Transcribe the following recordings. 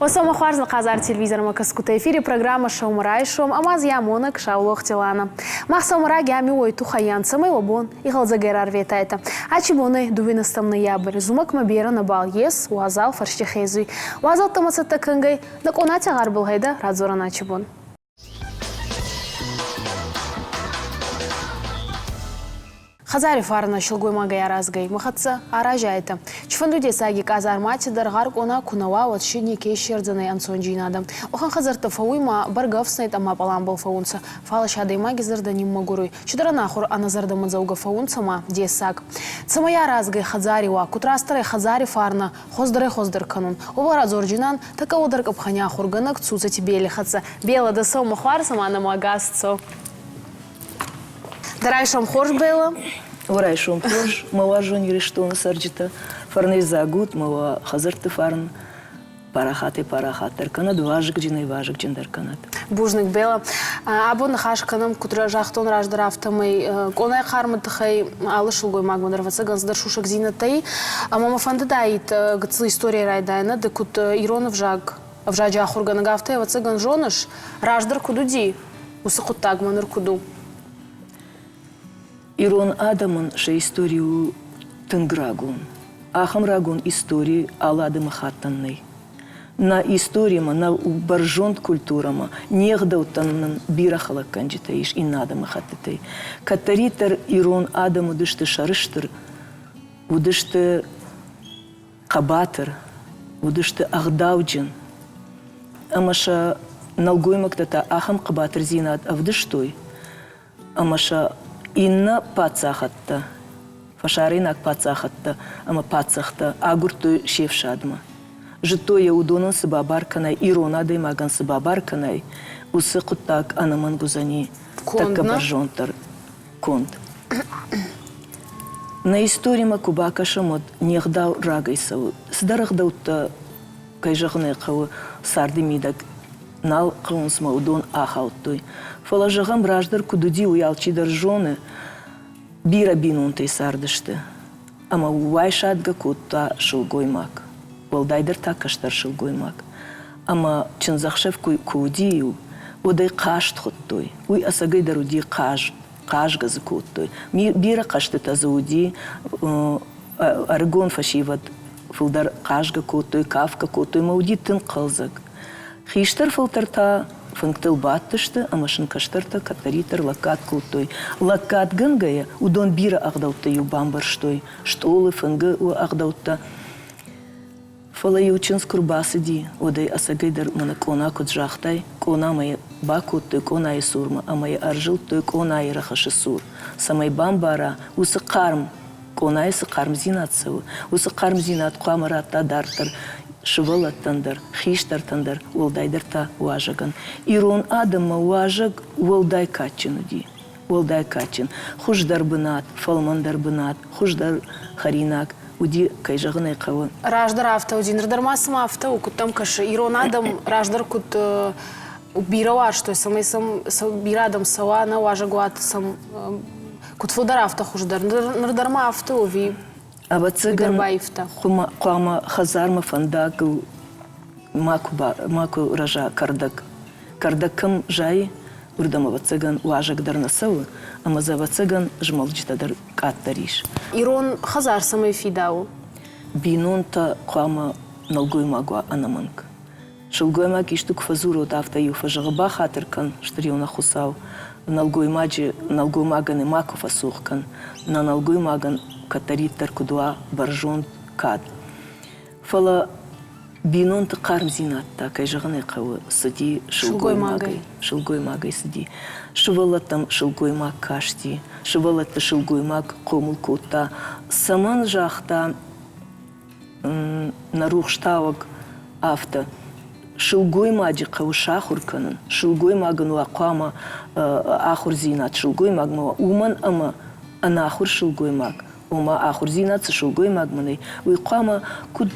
Осома хуарз хъазар телевизормӕ кӕсгутӕ эфири программӕ «Сӕумӕрайсом» ӕма зиамонӕг Саулохти Лана. Мах сӕумӕраги ами уой туххӕй цӕмӕй уӕ бон игъӕлдзӕгӕй рарветайтӕ. Ачи бонӕй 12 ноябрь зумӕгмӕ берӕ нӕбал ес, уазал фӕрсти хезуй. Уазӕлттӕмӕ цӕттӕ кӕнгӕй, нӕ къонати гъарбыл гъӕйдӕ радзорӕн ачи бон. Хӕдзари фарнӕ силгоймагӕй аразгӕй, мӕхӕццӕ аразӕйтӕ. Чифӕнду дессаги къазармати дӕр гъар къона ку нӕ уа, уӕд си неке иссердзӕнӕй ӕнцондзийнадӕ. Уӕхӕн хӕдзӕрттӕ фӕууй ма бӕргӕ ӕфснайд ӕма пъаланбӕл фӕуунцӕ, фал си адӕймаги зӕрдӕ ниммӕгуруй. Чидӕр ӕнахур ӕнӕзӕрдӕмӕдзӕугӕ фӕуунцӕ ма дессаг. Цӕмӕй аразгӕй хӕдзари уа, куд растдӕр ӕй хӕдзари фарнӕ хуӕздӕрӕй-хуӕздӕр кӕнун. Уобӕл радзордзинан тӕккӕ уодӕр къӕпхӕни ахургӕнӕг Цуцати Бели хӕццӕ. Бела, дӕ сӕумӕ хуарз ӕма нӕмӕ ӕгас цо. Дӕ райсом хорз, Бела? Райсом хорз, мӕ уарзон Ирыстоны цӕрджытӕ. Фӕрнӕйдзаг ут, мӕ уӕ хӕдзӕртты фарн парахатӕй-парахатдӕр кӕнӕд, вазыгджынӕй-вазыгджындӕр кӕнӕд. Бузныг, Бела. Абон ныхас кӕнӕм, куыд загътон раздӕр, афтӕмӕй къонайы хъармы тыххӕй алы сылгоймагмӕ дӕр ӕвӕццӕгӕн цыдӕр сусӕгдзинӕдтӕ и. Ӕмӕ мӕ фӕндыдаид гыццыл историйӕ райдайын, ды куыд ирон ӕвзаг ӕвзаджы ахуыргӕнӕг, афтӕ ӕвӕццӕгӕн зоныс, раздӕр куыд уыди, уыцы хъуыддагмӕ ныр куыд у? Ирон адӕмӕн сӕ истори у тынг рагон. Ахӕм рагон истори алы адӕмыхаттӕн нӕй. Нӕ историмӕ, нӕ бӕрзонд культурӕмӕ, не гъдӕуттӕн нын бирӕ хӕлӕггӕнджытӕ ис иннӕ адӕмыхӕттытӕй. Кӕддӕриддӕр ирон адӕм уыдысты сӕрыстыр, уыдысты хъӕбатыр, уыдысты ӕгъдауджын ӕмӕ сӕ нӕлгоймӕгтӕ та ахӕм хъӕбатырдзинад ӕвдыстой, ӕмӕ сӕ иннӕ паддзахӕдтӕ, фӕсарӕйнаг паддзахӕдтӕ ӕмӕ паддзӕхтӕ агуырдтой се фсадмӕ. Зыдтой йӕ, уыдонӕн цы бабар кӕнай, ирон адӕймагӕн цы бабар кӕнай, уыцы хъуыддаг ӕнӕмӕнг уыдзӕни тӕккӕ бӕрзонддӕр конд. Нӕ историмӕ куы бакӕсӕм, уӕд не гъдау рагӕй цӕуы. Цыдӕр ӕгъдӕуттӕ, кӕй зӕгъын ӕй хъӕуы, царды мидӕг нал хъӕуынц мӕ уыдон ахаудтой. Фӕлӕ, зӕгъӕм, раздӕр куыд уыди, уый алчидӕр зоны. Бирӕ бинонтӕй цардысты, ӕмӕ уайсадгӕ кодта сылгоймаг, уӕлдайдӕр та кӕстӕр сылгоймаг. Ӕмӕ чындзӕхсӕв куы уыди-иу, уӕд ӕй хъазт хуыдтой. Уый ӕцӕгӕйдӕр уыди хъазт, хъазгӕ дзы кодтой. Бирӕ хъӕзтытӕ дзы уыди, ӕрыгон фӕсивӕд фылдӕр хъазгӕ кодтой, кафгӕ кодтой ӕмӕ уыди тынг хъӕлдзӕг. Хистӕр фӕлтӕр та фынгтыл бадтысты ӕмӕ сын кӕстӕртӕ кӕддӕриддӕр лӕггад кодтой. Лӕггадгӕнгӕйӕ уыдон бирӕ ӕгъдӕуттӕ-иу бамбӕрстой, стъолы, фынгы ӕгъдӕуттӕ. Фӕлӕ-иу чындз куы рбацыди, уӕд ӕй ӕцӕгӕйдӕр мӕнӕ къона куыд загътай, къонамӕ йӕ бакодтой къонайы цурмӕ ӕмӕ йӕ ӕрзылдтой къонайы рӕхысы цур, цӕмӕй бамбара, уыцы хъарм, къонайы цы хъармдзинад цӕуы, уыцы хъармдзинад хъуамӕ радта дарддӕр сывӕллӕттӕн дӕр, хистӕртӕн дӕр, уӕлдайдӕр та уазӕгӕн. Ирон адӕммӕ уазӕг уӕлдай кадджын уыди. Уӕлдай кадджын, хуыздӕр бынат, фӕлмӕндӕр бынат, хуыздӕр хӕринаг уыди, кӕй зӕгъын ӕй хъӕуы. Раздӕр афтӕ уыди, ныр дӕр ма цыма афтӕ у, куыд дӕм кӕсы, ирон адӕм раздӕр куыд бирӕ уарзтой, цӕмӕй сӕм бирӕ адӕм цӕуа, нӕ уазӕгуат сӕм куыд фылдӕр, афтӕ хуыздӕр. Ныр дӕр ма афтӕ у ӕви Ӕвӕццӕгӕн, хъуамӕ хӕдзармӕ фӕндагыл макуы рӕза кӕрдӕг. Кӕрдӕг кӕм зайы, уырдӕм, ӕвӕццӕгӕн, уазӕг дӕр нӕ цӕуы, ӕмӕ дзы, ӕвӕццӕгӕн, змӕлджытӕ дӕр къаддӕр ис. Ирон хӕдзар цӕмӕй фидауы? Бинонтӕ хъуамӕ нӕлгоймаг уа ӕнӕмӕнг. Сылгоймаг исты куы фӕдзуры, афтӕ-иу фӕзӕгъы, бахатыр кӕн, стыр-иу нӕ Хуыцау, нӕлгоймаджы нӕлгоймагӕн макуы фӕцух кӕн, нӕ нӕлгоймагӕн кӕддӕриддӕр куыд уа бӕрзонд кад. Фӕлӕ бинонты хъармдзинад та, кӕй зӕгъын ӕй хъӕуы, цыди сылгоймагӕй. Сылгоймагӕй цыди. Сывӕллӕттӕм сылгоймаг касти, сывӕллӕтты сылгоймаг хъомыл кодта. Цӕмӕн загъта нӕ рухстауӕг афтӕ, сылгоймаджы хъӕуы сахуыр кӕнын, сылгоймагӕн уа хъуамӕ ахуырдзинад сылгоймагмӕ уа, уымӕн ӕмӕ ӕнахуыр сылгоймаг, ома ахуырдзинад цы сылгоймагмӕ нӕй, уый хъуамӕ куыд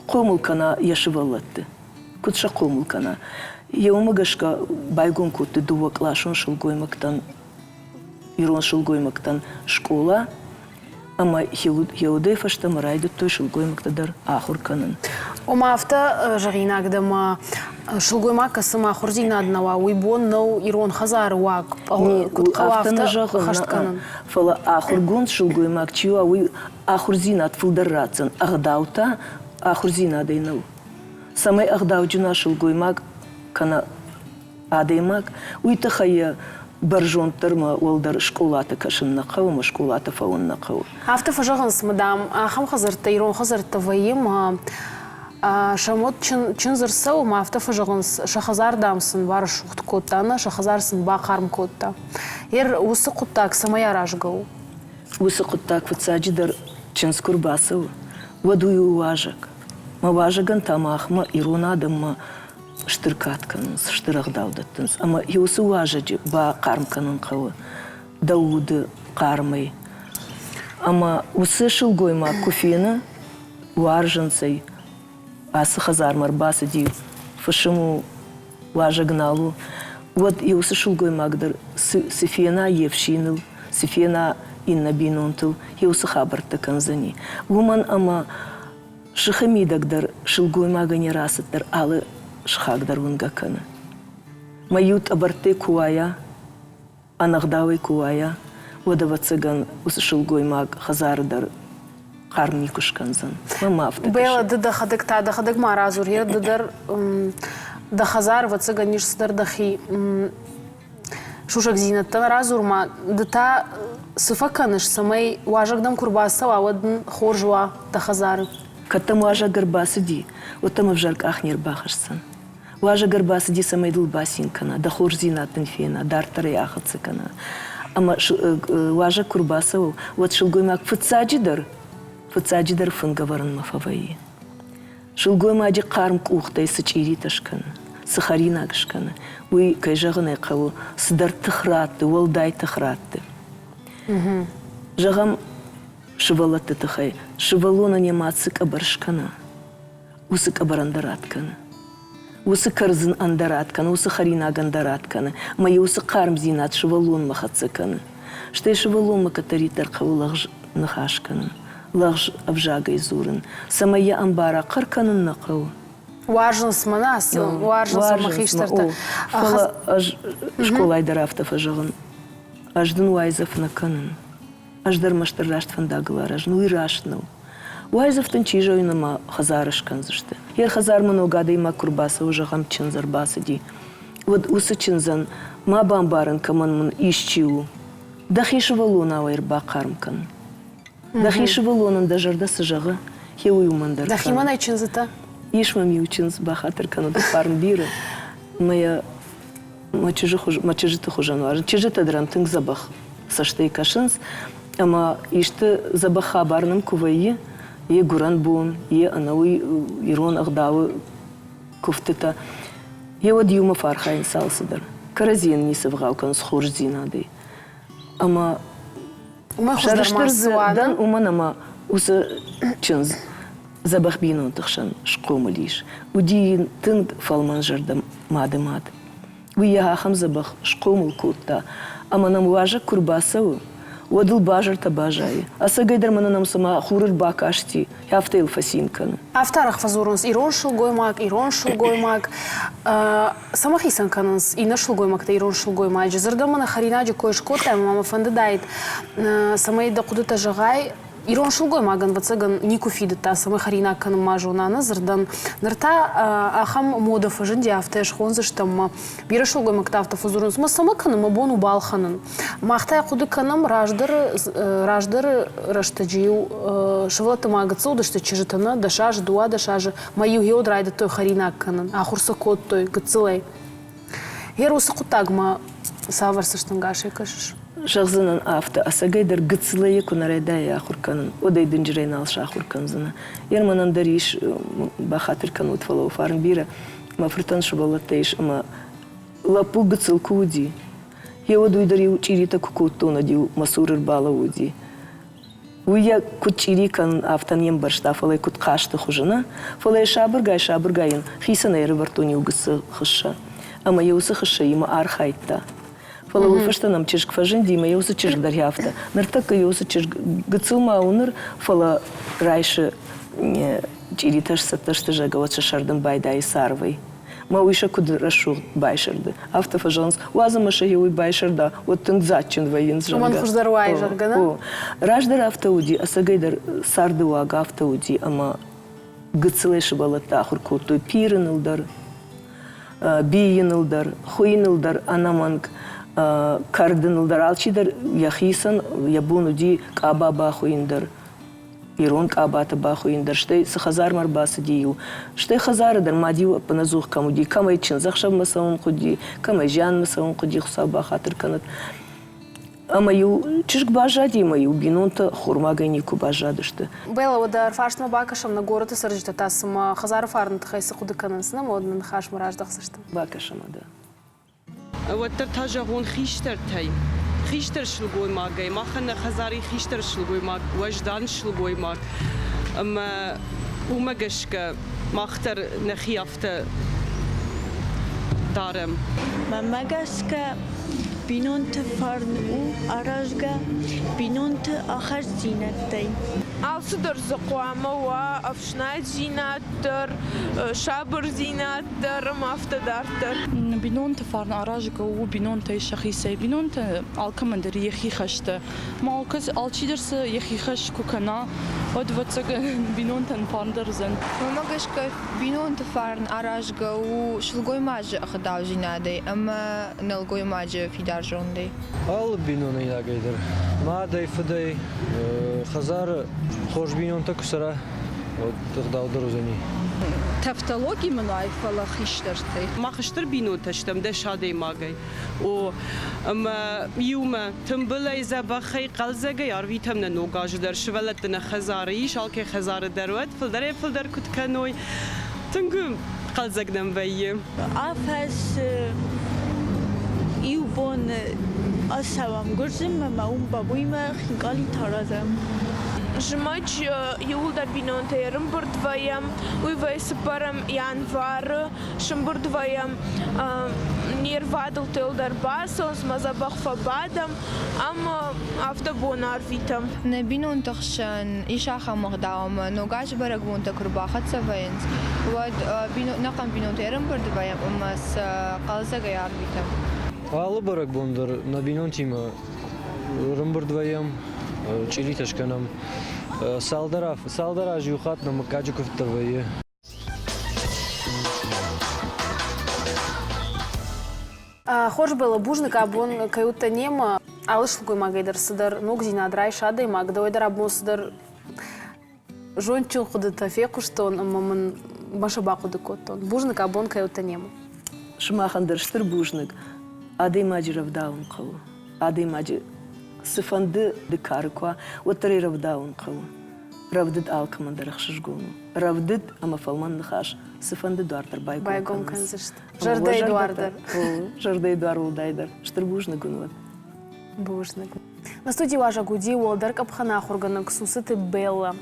хъомыл кӕна йӕ сывӕллӕтты, куыд сӕ хъомыл кӕна. Йе уымӕ гӕсгӕ байгом кодтой дыууӕкъласон сылгоймӕгтӕн, ирон сылгоймӕгтӕн скъола, ӕмӕ йӕ удӕй фӕстӕмӕ райдыдтой сылгоймӕгтӕ дӕр ахуыр кӕнын. Ома афтӕ зӕгъинаг дӕ ма сылгоймаг кӕцымӕ ахуырдзинад нӕ уа, уый бон нӕу ирон хӕдзары уаг куыд хъӕуы, афтӕ хӕст кӕнын. Фӕлӕ ахуыргонд сылгоймаг чи уа, уый ахуырдзинад фылдӕр ратдзӕн, ӕгъдау та ахуырдзинадӕй нӕу. Цӕмӕй ӕгъдауджын уа сылгоймаг кӕнӕ адӕймаг, уый тыххӕй йӕ бӕрзонддӕр ӕмӕ уӕлдӕр скъолаты кӕсын нӕ хъӕуы ӕмӕ скъолаты фӕуын нӕ хъӕуы. Афтӕ фӕзӕгъынц, дам, ахӕм хӕдзӕрттӕ, ирон хӕдзӕрттӕ вӕййы ӕмӕ сӕм уӕд чындз ӕрцӕуы ӕмӕ афтӕ фӕзӕгъынц, сӕ хӕдзар, дам, сын барӕсугъд кодта, нӕ сӕ хӕдзар сын бахъарм кодта. Ер уыцы хъуыддаг цӕмӕй аразгӕ у? Уыцы хъуыддаг фыццаджыдӕр чындз куы рбацӕуы, уӕд уый у уазӕг. Мӕ уазӕгӕн та махмӕ, ирон адӕммӕ стыр кад кӕнынц, стыр ӕгъдау дӕттынц. Ӕмӕ уыцы уазӕджы бахъарм кӕнын хъӕуы дӕ уды хъармӕй. Ӕмӕ уыцы сылгоймаг куы фены, уарзынц ӕй, ацы хӕдзармӕ ӕрбацыди, фысым у, уазӕг нал у, уӕд уыцы сылгоймаг дӕр цы фена йе фсиныл, цы фена иннӕ бинонтыл, уыцы хабӕрттӕ кӕндзӕни. Уымӕн ӕмӕ Сыхы мидӕг дӕр сылгоймагӕн йӕ рацыд дӕр алы сыхаг дӕр уынгӕ кӕны. Мӕ иу тъӕбӕрттӕй куы уайа, ӕнӕгъдауӕй куы уайа, уӕд, ӕвӕццӕгӕн, уыцы сылгоймаг хӕдзары дӕр хъарм никуы скӕндзӕн. Мӕнмӕ афтӕ кӕсы. Бэлла, ды дӕхӕдӕг та дӕхӕдӕг ма радзур, йе ды дӕр дӕ хӕдзар, ӕвӕццӕгӕн, ис цыдӕр дӕхи сусӕгдзинӕдтӕн радзур-ма, ды та цы фӕкӕныс, цӕмӕй уазӕг дӕм куы рбацӕуа, уӕд дын хорз уа дӕ хӕдзары? Кӕд дӕм уазӕг ӕрбацыди, уӕд дӕм ӕвзӕр къах не рбахӕсдзӕн. Уазӕг ӕрбацыди, цӕмӕй дыл бацин кӕна, дӕ хорздзинад дын фена, дарддӕр ӕй ахӕццӕ кӕна. Ӕмӕ уазӕг куы рбацӕуы, уӕд сылгоймаг фыццаджыдӕр, фыццаджыдӕр фынг ӕвӕрынмӕ фӕвӕййы. Сылгоймаджы хъарм къухтӕй цы чъиритӕ скӕны, цы хӕринаг скӕны, уый, кӕй зӕгъын ӕй хъӕуы, цыдӕр тых ратты, уӕлдай тых ратты. Зӕгъӕм, сывӕллӕтты тыххӕй сывӕллонӕн йӕ мад цы къӕбӕр скӕна, уыцы къӕбӕр ӕндӕр ад кӕны. Уыцы кӕрдзын ӕндӕр ад кӕны, уыцы хӕринаг ӕндӕр ад кӕны, ӕмӕ йӕ уыцы хъармдзинад сывӕллонмӕ хӕццӕ кӕны. Стӕй сывӕллонмӕ кӕддӕриддӕр хъӕуы лӕгъз ныхас кӕнын. Лӕгъз ӕвзагӕй дзурын, цӕмӕй йӕ ӕмбара, хъӕр кӕнын нӕ хъӕуы. Уарзынц мӕ нӕ, уарзынц мӕ хистӕртӕ. Фӕлӕ ӕз скъолайы дӕр афтӕ фӕзӕгъын, ӕз дын уайдзӕф нӕ кӕнын. Ӕз дӕр мӕстыр раст фӕндагыл аразын, уый раст нӕу. Уайдзӕф дын чи зоны ӕмӕ хӕдзары скӕндзысты. Йе хӕдзармӕ ног адӕймаг куы рбацӕуы, зӕгъӕм, чындз ӕрбацыди, уӕд уыцы чындзӕн ма бамбарын, кӕмӕн мын исчи у. Дӕхи сывӕллонау ӕй ӕрбахъарм кӕн. Дӕхи сывӕллонӕн дӕ зӕрдӕ цы зӕгъы, гъе уый уымӕн дӕр. Дӕхимӕ нӕй чындзытӕ? Ис мӕм иу чындз, бахатыр кӕнут, фарн бирӕ. Мӕ йӕ мӕ чызджы хуыз, мӕ чызджыты хуызӕн уарзын. Чызджытӕ дӕр ӕм тынг дзӕбӕх цӕстӕй кӕсынц. Ӕмӕ исты дзӕбӕх хабар нӕм куы вӕййы, йе гуырӕн бон, йе ӕнӕуый ирон ӕгъдауы куывдтытӕ, йе уӕд иумӕ фӕархайынц алцыдӕр. Кӕрӕдзийӕн ницы ӕвгъау кӕнынц хорздзинадӕй. Ӕмӕ Сӕрыстыр дзы дӕн, уымӕн ӕмӕ уыцы чындз дзӕбӕх бинонты хсӕн схъомыл ис. Уыди йын тынг фӕлмӕнзӕрдӕ мады мад. Уый йӕ ахӕм дзӕбӕх схъомыл кодта, ӕмӕ нӕм уазӕг куы рбацӕуы, уӕд ыл базыртӕ базайы. Ӕцӕгӕйдӕр мӕнӕ нӕм цыма хур ӕрбакасти, афтӕ йыл фӕцин кӕны. Афтӕ арӕх фӕдзурынц ирон сылгоймаг, ирон сылгоймаг. Цӕмӕ хицӕн кӕнынц иннӕ сылгоймӕгтӕ ирон сылгоймаджы? Дзырдӕн мӕ хӕринаджы кой скодтай ӕмӕ мӕ фӕндыдаид, цӕмӕй дӕ хъуыдытӕ зӕгъай. Ирон сылгоймагӕн, ӕвӕццӕгӕн, никуы фидыдта, цӕмӕй хӕринаг кӕнын ма зона, нӕ дзырдӕн. Ныр та ахӕм мода фӕзынди, афтӕ схондзыстӕм мӕ. Бирӕ сылгоймӕгтӕ афтӕ фӕдзурынц, мӕ цӕмӕ кӕны, мӕ бон у балхӕнын. Мах та хъуыды кӕнӕм, раздӕры, раздӕры рӕстӕджы-иу сывӕллӕттӕ ма гыццыл уыдысты чызджытӕ, нӕ, 10 азы, 12 азы, мӕ-иу гъеуӕд райдыдтой хӕринаг кӕнын, ахуыр сӕ кодтой гыццылӕй. Гъер уыцы хъуыддагмӕ цавӕр цӕстӕнгасӕй кӕсыс? Зӕгъдзынӕн афтӕ, ӕцӕгӕй дӕр гыццылӕй куы нӕ райдайай ахуыр кӕнын, уӕд ӕй дынджырӕй нал сахуыр кӕндзынӕ. Йер мӕнӕн дӕр ис, бахатыр кӕнут, фӕлӕ фарн бирӕ, мӕ фыртӕн сывӕллӕттӕ ис ӕмӕ лӕппу гыццыл куы уыди, Гъеуӕд уый дӕр-иу чъиритӕ куы кодтон, уӕд-иу мӕ цуры ӕрбалӕууыди. Уый йӕ куыд чъири кӕнын, афтӕ не мбӕрста, фӕлӕ куыд хъазты хуызы нӕ, фӕлӕ йӕ сабыргай-сабыргай йын хицӕнӕй ӕрӕвӕрдтон иу гыццыл хыссӕ. Ӕмӕ йӕ уыцы хыссӕимӕ архайдта. Фӕлӕ уый фӕстӕ нӕм чызг фӕзынди, ӕмӕ уыцы чызг дӕр афтӕ. Ныртӕккӕ уыцы чызг гыццыл ма у ныр, фӕлӕ райсы чъиритӕ сцӕттӕ сты, зӕгъгӕ, уӕд сӕ сӕрдын байдайы царвӕй. Мӕ уый сӕ куыд рӕсугъд байсӕрды. Афтӕ фӕзӕгъынц, уадз ӕмӕ сӕ уый байсӕрда, уӕд тынг дзаджджын вӕййынц, зӕгъгӕ. Уымӕн хуыздӕр уайы, зӕгъгӕ, нӕ? О. Раздӕр афтӕ уыди, ӕцӕгӕйдӕр царды уаг афтӕ уыди, ӕмӕ гыццылӕй сывӕллӕттӕ ахуыр кодтой пирыныл дӕр, бийыныл дӕр, хуыйыныл дӕр ӕнӕмӕнг, кӕрдыныл дӕр. Алчидӕр йӕхицӕн йӕ бон уыди къаба бахуыйын дӕр, ирон къабаты бахуыйын дӕр, стӕй цы хӕдзармӕ ӕрбацыди-иу, стӕй хӕдзары дӕр мад-иу ӕппынӕдзух кӕм уыди, кӕмӕй чындзӕхсӕвмӕ цӕуын хъуыди, кӕмӕй зианмӕ цӕуын хъуыди, Хуыцау бахатыр кӕнӕд. Ӕмӕ-иу чызг баззади ӕмӕ-иу бинонтӕ хормагӕй никуы баззадысты. Белла, уӕдӕ ӕрфарстмӕ бакӕсӕм, нӕ горӕты цӕрджытӕ та цымӕ хӕдзары фарны тыххӕй цы хъуыды кӕнынц, нӕ уӕд нӕ ныхасмӕ раздӕхдзысты. Бакӕсӕм уӕдӕ. Уӕддӕр та зӕгъон хистӕртӕй, хистӕр сылгоймагӕй, махӕн нӕ хӕдзари хистӕр сылгоймаг, уӕздан сылгоймаг. Ӕмӕ уымӕ гӕсгӕ мах дӕр нӕхи афтӕ дарӕм. Мӕнмӕ гӕсгӕ, бинонты фарн у аразгӕ бинонты ахастдзинӕдтӕй. Алцыдӕр дзы хъуамӕ уа ӕфснайддзинад дӕр, сабырдзинад дӕр ӕмӕ афтӕ дарддӕр. Бинонты фарн аразгӕ у бинонтӕй сӕхицӕй. Бинонтӕ алкӕмӕн дӕр йӕхи хӕстӕ. Ма алчидӕр сӕ йӕхи хӕс куы кӕна, уӕд, ӕвӕццӕгӕн, бинонтӕн фарн дӕр уыдзӕн. Уымӕ гӕсгӕ бинонты фарн аразгӕ у сылгоймаджы ӕгъдаудзинадӕй ӕмӕ нӕлгоймаджы фидар зондӕй. Алы бинонайнагӕй дӕр, мадӕй, фыдӕй, хӕдзары хорз бинонтӕ куы цӕра, уӕд ӕгъдау дӕр уыдзӕни. Тавтологи мын уай, фӕлӕ хистӕртӕй. Мах стыр бинонтӕ стӕм 10 адӕймагӕй. О, ӕмӕ иумӕ тымбылӕй, дзӕбӕхӕй, хъӕлдзӕгӕй арвитӕм нӕ ног азы дӕр. Сывӕллӕтты нӕ хӕдзары ис, алкӕй хӕдзары дӕр уӕд фылдӕрӕй-фылдӕр куыд кӕной, тынг хъӕлдзӕг нӕм вӕййы. Афӕдз иу бон ацӕуӕм Гуырдзымӕ ӕмӕ уым бабуимӕ хинкъалитӕ аразӕм. Зымӕджы иууылдӕр бинонтӕй ӕрӕмбырд вӕййӕм. Уый вӕййы цыппӕрӕм январы. Сӕмбырд вӕййӕм, не рвадӕлтыл дӕр бацӕуынц, мӕ дзӕбӕх фӕбадӕм ӕмӕ афтӕ бон арвитӕм. Нӕ бинонты хсӕн ис ахӕм ӕгъдау, ӕмӕ Ног азы бӕрӕгбонтӕ куы рбахӕццӕ вӕййынц, уӕд ӕнӕхъӕн бинонтӕ ӕрӕмбырд вӕййӕм ӕмӕ сӕ хъӕлдзӕгӕй арвитӕм. Алы бӕрӕгбон дӕр нӕ бинонтимӕ ӕрӕмбырд вӕййӕм, чъиритӕ скӕнӕм. Цалдӕр аз иу хатт нӕ мыггаджы куывд дӕр вӕййы. Хорз, Белла, бузныг абон кӕй уыдтӕ немӕ. Алы сылгоймагӕй дӕр цыдӕр ногдзинад райса адӕймаг, дӕуӕй дӕр абон цыдӕр зондджын хъуыдытӕ фехъуыстон ӕмӕ мын мӕ бахъуыды кодтон. Бузныг абон кӕй уыдтӕ немӕ. Сымахӕн дӕр стыр бузныг. Адӕймаджы рӕвдауын хъӕуы. Адӕймаджы цыфӕнды кары куы уа, уӕддӕр ӕй рӕвдауын хъӕуы. Рӕвдыд алкӕмӕн дӕр ӕхсызгон у. Рӕвдыд ӕмӕ фӕлмӕн ныхас цыфӕнды дуар дӕр байгом кӕндзысты. Зӕрдӕйы дуар дӕр. Зӕрдӕйы дуар уӕлдайдӕр. Стыр бузныг уын уӕд. Бузныг. На студийы уазӕг уыди уӕлдӕр къӕпхӕны ахуыргӕнӕг Сусыты Белла.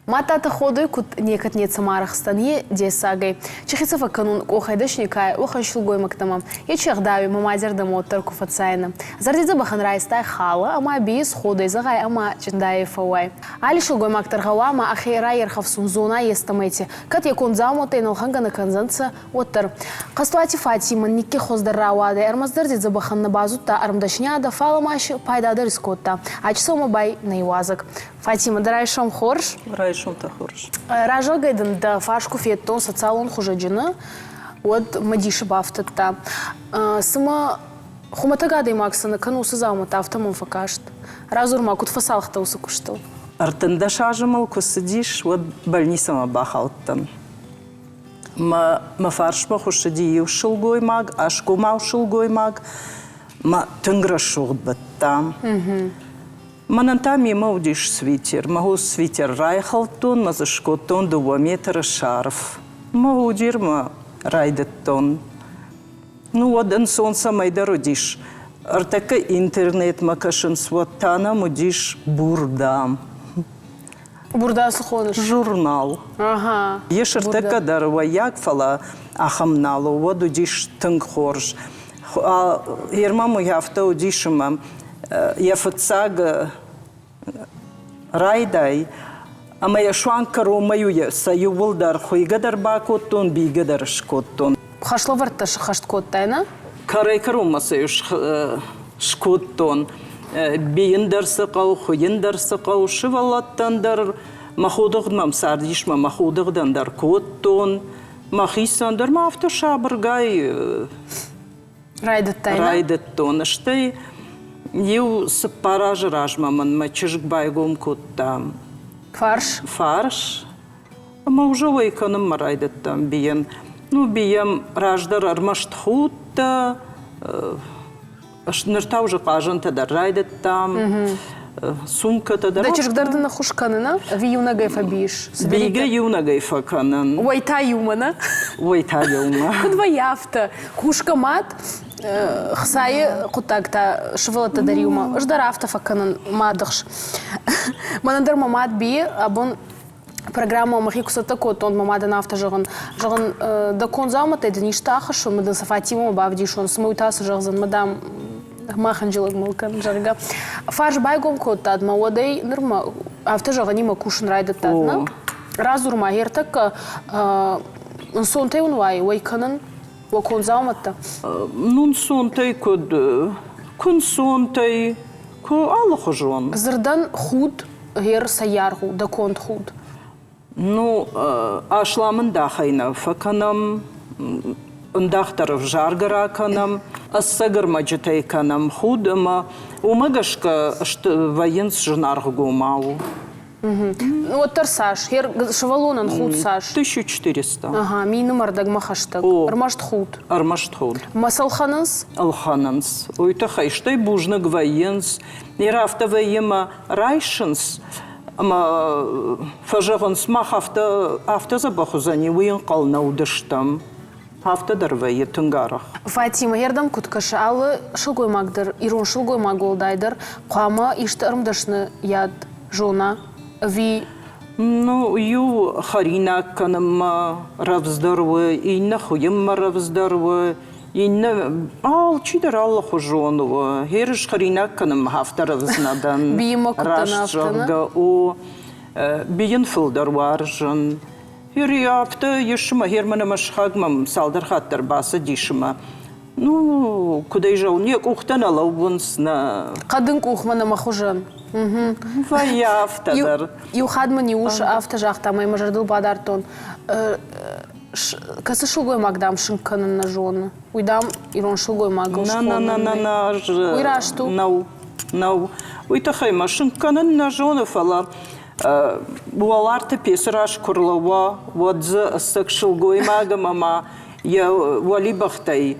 Мадтаты ходуй куд некӕд нецӕмӕ арӕхстӕн, е дессагӕй. Чи хецӕ фӕккӕнун къохӕй дӕсникай, уӕхӕн силгоймӕгтӕмӕ. Ечи ӕгъдауи мӕ мадзӕрдӕмӕ уӕддӕр ку фӕцайнӕ. Зӕрдидзӕбӕхӕн райстай халӕ ӕма бийис ходӕй зӕгъай ӕма чъиндайӕй фӕууай. Алли силгоймаг дӕр гъӕуама ӕхе райерхӕфсун зона естӕмӕйти, кӕд е конд дзаумӕуттӕй нӕлхӕнгӕ нӕ кӕндзӕнцӕ, уӕддӕр. Хъӕстуати Фатимӕ никки хуӕздӕр рауадӕй, ӕрмӕстдӕр дзӕбӕхӕн нӕ базудта ӕрмдӕсниадӕ, фал ма си пайда дӕр искодта. Ачысылмӕ бай нӕ иуазӕг. Фатимӕ, дӕ райсом хорз? Райсом та хорз. Разӕгӕй дын дӕ фарс куы федтон социалон хуызӕджыны, уӕд мӕ дисы бафтыдта. Цымӕ хуымӕтӕг адӕймаг цы нӕ кӕны уыцы дзаумӕттӕ, афтӕ мӕм фӕкаст. Радзур ма, куыд фӕцалхтӕ уыцы куыстыл? 13 азы мыл куы цыдис, уӕд больницӕмӕ бахаудтӕн. Мӕ, мӕ фарсмӕ хуыссыди иу сылгоймаг, асгомау сылгоймаг, мӕ тынг рӕсугъд бадта. Мӕнӕн та мемӕ уыдис свитер. Мӕ хо свитер райхӕлдтон, мӕ дзы скодтон 2 метры шарф. Мӕ удирмӕ райдыдтон. Ну, уӕд ӕнцон цӕмӕйдӕр уыдис. Ӕртӕккӕ интернетмӕ кӕсынц, уӕд та нӕм уыдис бурдам. Бурда цы хоныс? Журнал. Ага. Йе сыртӕккӕ дӕр уӕййаг, фӕлӕ ахӕм нал у. Уӕд уыдис тынг хорз. Ермам уый афтӕ уыдис ӕмӕ йӕ фыццаг райдай ӕмӕ йӕ суанг кӕронмӕ сӕ иууылдӕр хуыйгӕ дӕр бакодтон, бийгӕ дӕр скодтон. Хӕслӕвӕрдтӕ сыххӕст кодтай, нӕ? Кӕрӕй-кӕронмӕ сӕ скодтон. Бийын дӕр цы хъӕуы, хуыйын дӕр цы хъӕуы, сывӕллӕттӕн дӕр мӕ ходыгъд мӕм цардис, мӕ мӕ ходыгъдӕн дӕр кодтон. Мӕхицӕн дӕр ма афтӕ сабыргай Райдыдтай, Райдыдтон. Стӕй иу цыппар азы размӕ мын мӕ чызг байгом кодта Фарс? Фарс. Ӕмӕ уже уӕй кӕнынмӕ райдыдтам бийын. Ну, бийӕм раздӕр ӕрмӕст худтӕ, ныр та уже хъазӕнтӕ дӕр райдыдтам, сумкӕтӕ дӕр. Дӕ чызг дӕр дын ӕххуыс кӕны, нӕ? Ӕви иунӕгӕй фӕбийыс? Бийгӕ иунӕгӕй фӕкӕнын. Уӕй та иумӕ, нӕ? Уӕй та иумӕ. Куыд вӕййы афтӕ? Кусгӕ мад, хцайы хъуыддаг та сывӕллӕттӕ дӕр иумӕ. Ӕз дӕр афтӕ фӕкӕнын мадыхс. Мӕнӕн дӕр мӕ мад бийы, абон программӕ мӕхи куы цӕттӕ кодтон, мӕ мадӕн афтӕ зӕгъын, зӕгъын, дӕ конд дзаумӕттӕй дын исты ахӕссон, мӕ дын сӕ Фатимӕмӕ бавдисон, цымӕ уый та цы зӕгъдзӕн, мӕ дам, ма хынджылӕг мыл кӕн, зӕгъгӕ. Фарс байгом кодтат мӕ, уӕдӕй нырмӕ афтӕ зӕгъынимӕ кусын райдыдтат, нӕ? Радзур ма, ӕртӕккӕ ӕнцонтӕй уын уайы уӕй кӕнын уӕ конд дзаумӕттӕ? Ну, нцонтӕй куыд, куы нцонтӕй, куы алыхуызон. Дзырдӕн худ гъер цӕйаргъ у дӕ конд худ? Ну, аслам ӕндахӕй нӕ фӕкӕнӕм, ӕндах дӕр ӕвзаргӕ ракӕнӕм, ӕцӕг ӕрмӕджытӕй кӕнӕм худ ӕмӕ уымӕ гӕсгӕ вӕййынц зынаргъгомау. Уӕддӕр цас? Сывӕллонӕн худ цас? 1400. Ага, мины мӕрдӕгмӕ хӕстӕг. Ӕрмӕст худ? Ӕрмӕст худ. Мӕ сӕ ӕлхӕнынц? Ӕлхӕнынц. Уый тыххӕй стӕй бузныг вӕййынц. Ныр афтӕ вӕййы ӕмӕ райсынц ӕмӕ фӕзӕгъынц, мах афтӕ, афтӕ дзӕбӕх уыдзӕни, уый ӕнхъӕл нӕ уыдыстӕм. Афтӕ дӕр вӕййы тынг арӕх. Фатимӕ, йе рдӕм куыд кӕсы, алы сылгоймаг дӕр, ирон сылгоймаг уӕлдайдӕр, хъуамӕ исты ӕрмдӕсныйад зона ӕви Ну, иу хӕринаг кӕнынмӕ рӕвдздӕр у, иннӕ хуыйынмӕ рӕвдздӕр у, иннӕ алчидӕр алыхуызон у. Ерыс хӕринаг кӕнынмӕ афтӕ рӕвдз нӕ дӕн. Бийынмӕ куыд Раст зӕгъгӕ, у. Бийын фылдӕр уарзын. Афтӕ ис ӕмӕ Герман ӕмӕ сыхаг мӕм цалдӕр хатт дӕр бацыдис ӕмӕ ну, куыд ӕй зӕгъон, йӕ къухтӕ нӕ лӕууынц, нӕ. Хъӕдын къухмӕ нӕ мӕ хуызӕн. Вӕййы афтӕ дӕр. Иу хатт мын иу ус афтӕ загъта, ӕмӕ мӕ зӕрдыл бадардтон. Кӕцы сылгоймаг, дам, сынк кӕнын нӕ зоны? Уый, дам, ирон сылгоймагыл схонӕн нӕй. Уый раст у? Нӕу, нӕу. Уый тыххӕй мӕ сынк кӕнын нӕ зоны, фӕлӕ уӕларты пецы раз куы рлӕууа, уӕд дзы ӕцӕг сылгоймаг ӕмӕ ма йӕ уӕлибӕхтӕй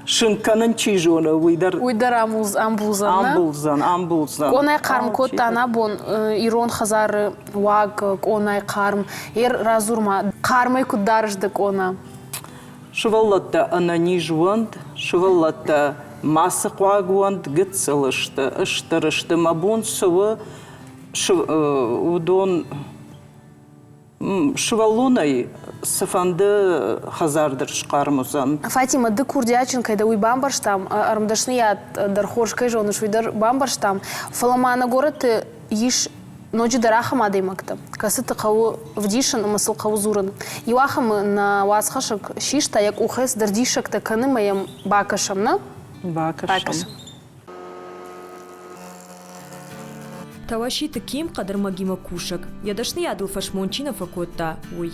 сынк кӕнын чи зоны, уый дӕр Уый дӕр амбулдзӕн, амбулдзӕн, амбулдзӕн. Къонайы хъарм кодта нӕ ирон хӕдзары уаг, къонайы хъарм. Ер радзур ма, хъармӕй куыд дарыс дӕ къона? Сывӕллӕттӕ ӕнӕниз уӕнт, сывӕллӕттӕ мацы хъуаг уӕнт, гыццыл сты, стыр сты, мӕ бон цы у, уыдон сывӕллонӕй цыфӕнды хӕдзар дӕр схъарм уыдзӕн. Фатимӕ, ды курдиатджын кӕй дӕ, уый бамбӕрстам, ӕрмдӕсныйад дӕр хорз кӕй зоныс, уый дӕр бамбӕрстам. Фӕлӕ ма нӕ горӕты ис ноджыдӕр ахӕм адӕймӕгтӕ, кӕцыты хъӕуы вдисын ӕмӕ сыл хъӕуы дзурын. Иу ахӕмы нӕ уацхӕссӕг систа, йӕ къухӕй цыдӕр диссӕгтӕ кӕны ӕмӕ йӕм бакӕсӕм, нӕ? Бакӕсӕм. Тауаситы Ким хъӕдӕрмӕгимӕ кусӕг, йӕ дӕсныйадыл фӕсмон чи нӕ фӕкодта, уый.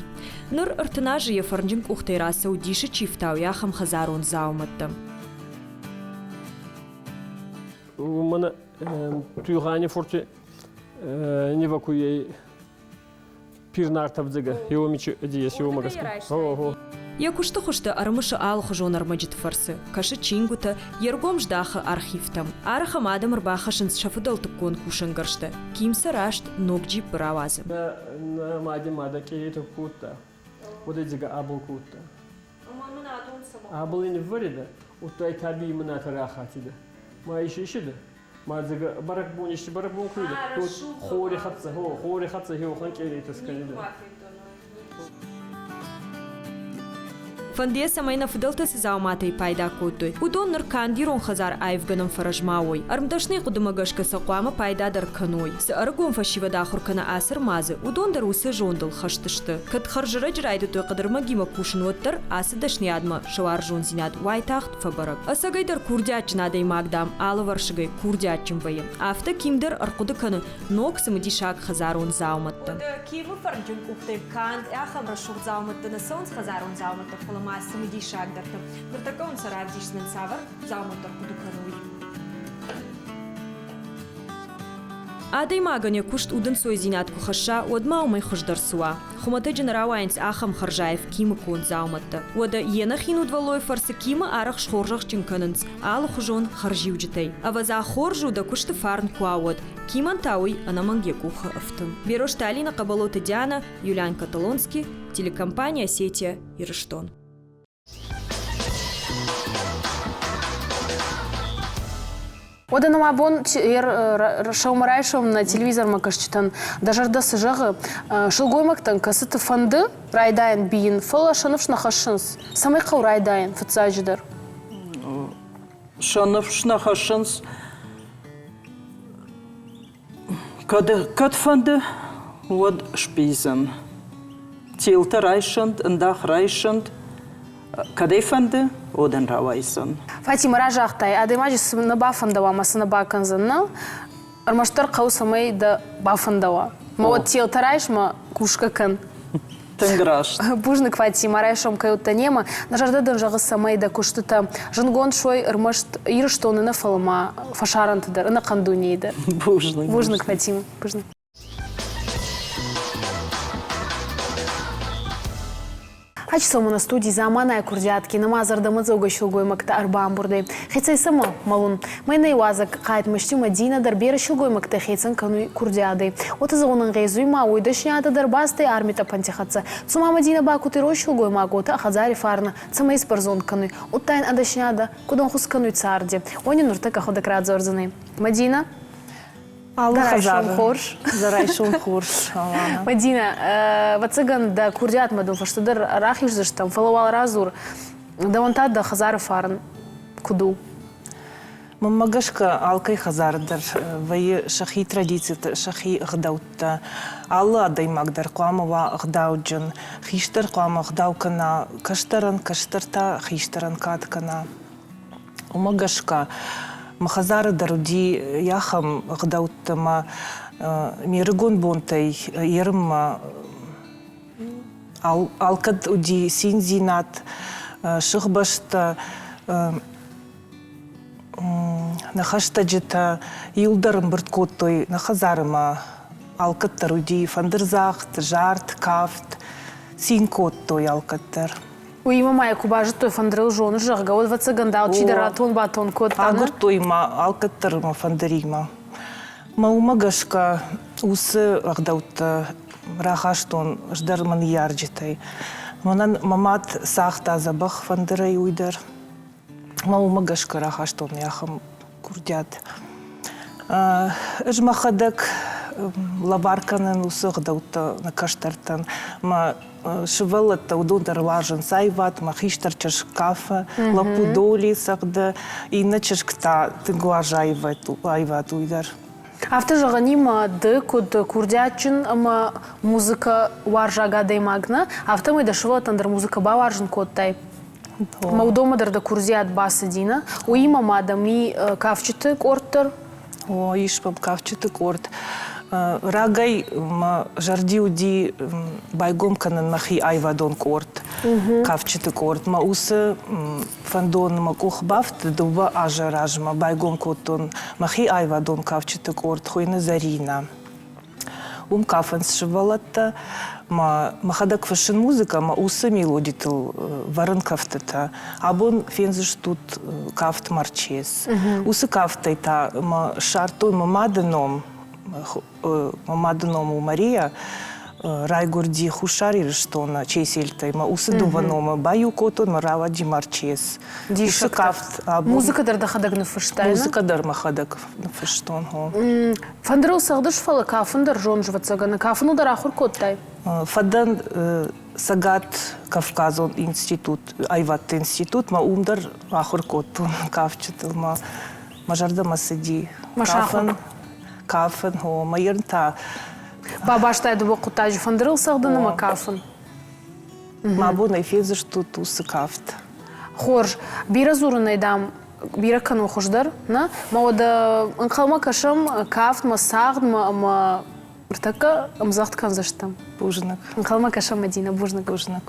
Ныр 30 азы йӕ фӕрнджын къухтӕй рацӕуы дисы чи фтауы, ахӕм хӕдзарон дзаумӕттӕ. Уымӕн Туйгъани фурти Невакуйей Пирнартӕвдзӕгӕ еуми диес еумӕ гӕсгӕ. Йӕ куысты хуызтӕ ӕрымысы алыхуызон ӕрмӕджыты фӕрцы, кӕсы чингуытӕ, йе ргом здахы архивтӕм. Арӕх ӕм адӕм ӕрбахӕссынц сӕ фыдӕлтыккон кусӕнгӕрзтӕ. Ким сӕ раст ног джиппы рауадзы. Нӕ мади мадӕ къейтӕ кодта, уодӕй дзига абол кодта. Абол ин ниввӕридӕ, удта и табий мунатӕ рахатидӕ. Ма исисидӕ. Ма дзига бӕрӕгбон ести бӕрӕгбон ку уидӕ, хори хӕццӕ, хори хӕццӕ хеуӕхӕн къеритӕ скӕнидӕ. Фӕнды йӕ, цӕмӕй нӕ фыдӕлтӕ цы дзауматӕй пайда кодтой, уыдон ныр канд ирон хӕдзар аивгӕнӕн фӕрӕз ма уой. Ӕрмдӕсныйы хъуыдымӕ гӕсгӕ сӕ хъуамӕ пайда дӕр кӕной. Цы ӕрыгон фӕсивӕд ахуыр кӕны ацы ӕрмадзы, уыдон дӕр уыцы зондыл хӕст сты. Кӕд хӕрзӕрӕджы райдыдтой хъӕдӕрмӕгимӕ кусын, уӕддӕр ацы дӕсныйадмӕ сӕ уарзондзинад уайтагъд фӕбӕрӕг. Ӕцӕгӕйдӕр курдиатджын адӕймаг, дам, алывӕрсыгӕй курдиатджын вӕййы. Афтӕ Ким дӕр ӕрхъуыды кӕны ног цымыдисаг хӕдзарон дзаумӕттӕ. Кимы фӕрнджын къухтӕй канд ахӕм рӕсугъд дзаумӕттӕ нӕ цӕуынц хӕдзарон дзаумӕттӕ, фӕлӕ ма цымыдисагдӕртӕ. Ныртӕккӕ уын сӕ равдисдзынӕн, цавӕр дзаумӕттӕ ӕрхъуыды кӕны, уый. Адӕймагӕн йӕ куыст удӕнцойдзинад куы хӕсса, уӕд ма уымӕй хуыздӕр цы уа? Хуымӕтӕджы нӕ рауайынц ахӕм хӕрзаив Кимы конд дзаумӕттӕ. Уӕдӕ йе нӕхин удвӕллойы фӕрцы Кимы арӕх схорзӕхджын кӕнынц алыхуызон хӕрзиуджытӕй. Ӕвӕдза, хорз у, дӕ куысты фарн куы уа, уӕд. Кимӕн та уый ӕнӕмӕнг йӕ къухы ӕфты. Берозты Алинӕ, Хъӕбӕлоты Дианӕ, Юлиан Каталонский, телекомпания «Осетия», Ирыстон. Уӕдӕ нӕм абон сӕумӕрайсом нӕ телевизормӕ кӕсджытӕн дӕ зӕрдӕ цы зӕгъы, сылгоймӕгтӕн кӕцыты фӕнды райдайӕн бийын, фӕлӕ сӕ ныфс нӕ хӕссынц. Цӕмӕй хъӕуы райдайын фыццаджыдӕр? Сӕ ныфс нӕ хӕссынц, кӕд, кӕд фӕнды, уӕд сбийдзӕн. Телтӕ райсӕнт, ӕндах райсӕнт, кӕд ӕй фӕнды, уӕд ын рауайдзӕн. Фатимӕ, разагътай, адӕймаджы цы нӕ бафӕндӕуа ӕмӕ цы нӕ бакӕндзӕн, нӕ? Ӕрмӕстдӕр хъӕуы, цӕмӕй дӕ бафӕндӕуа. Мӕ уӕд телтӕ райс мӕ кусгӕ кӕн. Тынг раст. Бузныг, Фатимӕ, райсом кӕй уыдтӕ немӕ. Нӕ зӕрдӕ дын зӕгъы, цӕмӕй дӕ куыстытӕ зындгонд суой ӕрмӕст Ирыстоны нӕ, фӕлӕ ма фӕсарӕнты дӕр, ӕнӕхъӕн дунейы дӕр. Бузныг. Бузныг, Фатимӕ. Бузныг. Ачысыл мын студи заманайы курдиатки нӕма зӕрдӕмӕдзӕугӕ силгоймӕгтӕ ӕрбамбурдӕй. Хецӕй сӕмӕ мӕлун. Мӕнӕй уазӕг хъайтмӕсти Мӕдинӕ дӕр берӕ силгоймӕгтӕ хецӕн кӕнуй курдиадӕй. Уотӕ зӕгъун ӕнгъезуй ма уой дӕсниадӕ дӕр бастӕй арми тъӕпӕнти хӕццӕ. Цума Мӕдинӕ ба куд ирон силгоймаг, уотӕ хӕдзари фарнӕ цӕмӕй исбӕрзонд кӕнуй, удта ин ӕ дӕсниадӕ куд ӕнхус кӕнуй царди. Уони нуртӕккӕ ӕхуӕдӕг радзордзӕнӕй. Мӕдинӕ, Алы райсом хорз. Дӕ райсом хорз, Алана. Мадина, ӕвӕццӕгӕн, дӕ курдиатмӕ дын фӕстӕдӕр рахиздзыстӕм, фӕлӕ уал радзур, дӕуӕн та дӕ хӕдзары фарн куыд у? Мӕнмӕ гӕсгӕ, алкӕй хӕдзары дӕр вӕййы сӕхи традицитӕ, сӕхи ӕгъдӕуттӕ. Алы адӕймаг дӕр хъуамӕ уа ӕгъдауджын. Хистӕр хъуамӕ ӕгъдау кӕна кӕстӕрӕн, кӕстӕр та хистӕрӕн кад кӕна. Уымӕ гӕсгӕ мӕ хӕдзары дӕр уыди ахӕм ӕгъдӕуттӕ ӕмӕ ме рыгон бонтӕй ерынмӕ алкӕд уыди циндзинад, сыхбӕстӕ, нӕ хӕстӕджытӕ иуылдӕр ӕмбырд кодтой нӕ хӕдзары ӕмӕ алкӕддӕр уыди фӕндырдзагъд, зард, кафт, цин кодтой алкӕддӕр. Уыимӕ ма йӕ куы базыдтой фӕндырыл зоныс, зӕгъгӕ, уӕд ӕвӕццӕгӕн дӕ алчидӕр ратон-батон кодта. Агуырдтой ма алкӕддӕр мӕ фӕндыримӕ. Мӕ уымӕ гӕсгӕ уыцы ӕгъдӕуттӕ рахастон ӕз дӕр мӕ ныййарджытӕй. Мӕнӕн мӕ мад цагъта дзӕбӕх фӕндырӕй уый дӕр. Мӕ уымӕ гӕсгӕ рахастон ахӕм курдиат. Ӕз мӕхӕдӕг лӕвар кӕнын уыцы ӕгъдӕуттӕ нӕ кӕстӕртӕн. Мӕ сывӕллӕттӕ уыдон дӕр уарзынц аивад, мӕ хистӕр чызг кафы, лӕппу доли цӕгъды, иннӕ чызг та тынг уарзы аивад уый дӕр. Афтӕ зӕгъӕнимӕ ды куыд курдиатджын ӕмӕ музыкӕ уарзаг адӕймаг нӕ, афтӕмӕй дӕ сывӕллӕттӕн дӕр музыкӕ бауарзын кодтай. Ӕмӕ уыдонмӕ дӕр дӕ курдиат бацыди, нӕ? Уыимӕ ма дӕм и кафджыты къорд дӕр? О, ис мӕм кафджыты къорд. Рагӕй мӕ зӕрди уыди байгом кӕнын мӕхи аивадон къорд, кафджыты къорд. Мӕ уыцы фӕндон мӕ къух бафтыд дыууӕ азы размӕ байгом кодтон мӕхи аивадон кафджыты къорд, хуыйны Зӕринӕ. Уым кафынц сывӕллӕттӕ, мӕ мӕхӕдӕг фыссын музыкӕ ӕмӕ уыцы мелодитыл вӕрын кӕфтытӕ. Абон фендзыстут кафт Марчес. Уыцы кафтӕй та мӕ ссардтой мӕ мады ном, мӕ мады ном у Мария. Райгуырди Хуссар Ирыстоны Чеселтӕй мӕ уыцы дыууӕ номы баиу кодтон мӕ рауади Марчес. Уыцы кафт абон... Музыкӕ дӕр дӕхӕдӕг ныффыстай? Музыкӕ дӕр мӕхӕдӕг ныффыстон. Фӕндырыл цӕгъдыс, фӕлӕ кафын дӕр зоныс, ӕвӕццӕгӕн. Кафыныл дӕр ахуыр кодтай? Фӕдӕн Цӕгат Кавказон институт, аивӕдты институтмӕ, уым дӕр ахуыр кодтон кафджытыл. Мӕ мӕ зӕрдӕмӕ цыди кафын, кафын, о, мӕ ерын та Бабастай дыууӕ хъуыддаджы фӕндырыл цӕгъдын ӕмӕ кафын. Мӕ бон ӕй фендзыстут уыцы кафт. Хорз. Бирӕ дзурынӕй, дам, бирӕ кӕнын хуыздӕр, нӕ? Мӕ уӕдӕ ӕнхъӕлмӕ кӕсӕм кафтмӕ, цагъдмӕ ӕмӕ ныртӕккӕ ӕмдзӕгъд кӕндзыстӕм. Бузныг. Ӕнхъӕлмӕ кӕсӕм, Мӕдинӕ, бузныг. Бузныг.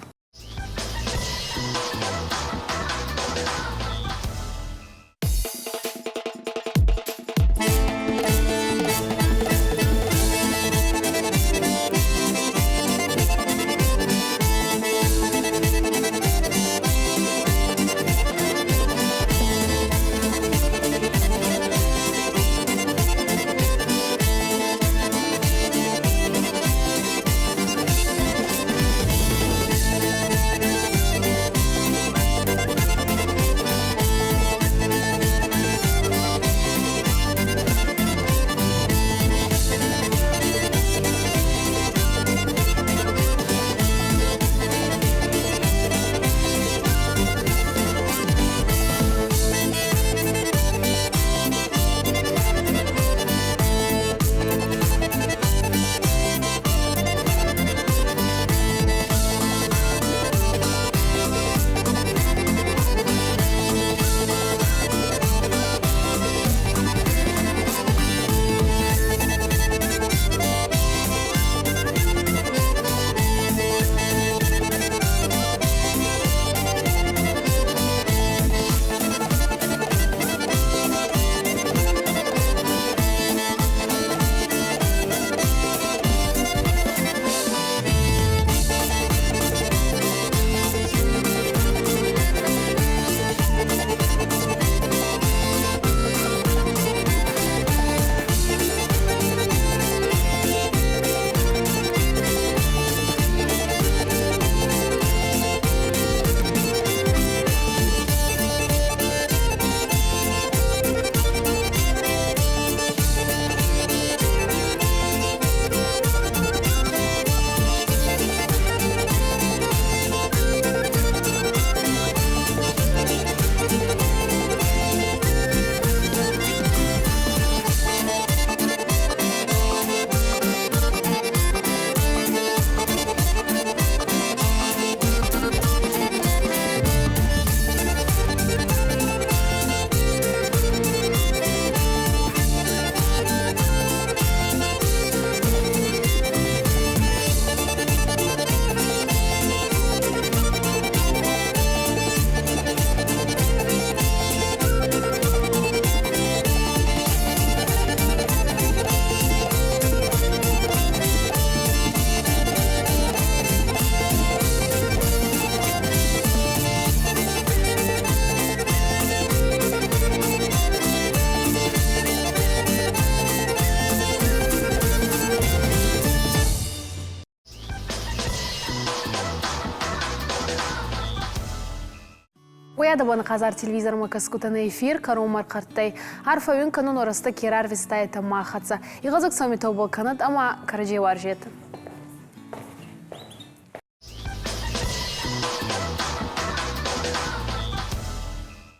Уӕдӕбӕн хъазар телевизормӕ кӕсгутӕн эфир кӕронмӕ ӕрхъӕрттӕй. Арфӕ уин кӕнун, уӕ рӕстӕг ке рарвистайтӕ ма хӕццӕ. Игъӕдзӕг сӕумитобӕл кӕнӕд ӕма кӕрӕдзей уарзетӕ.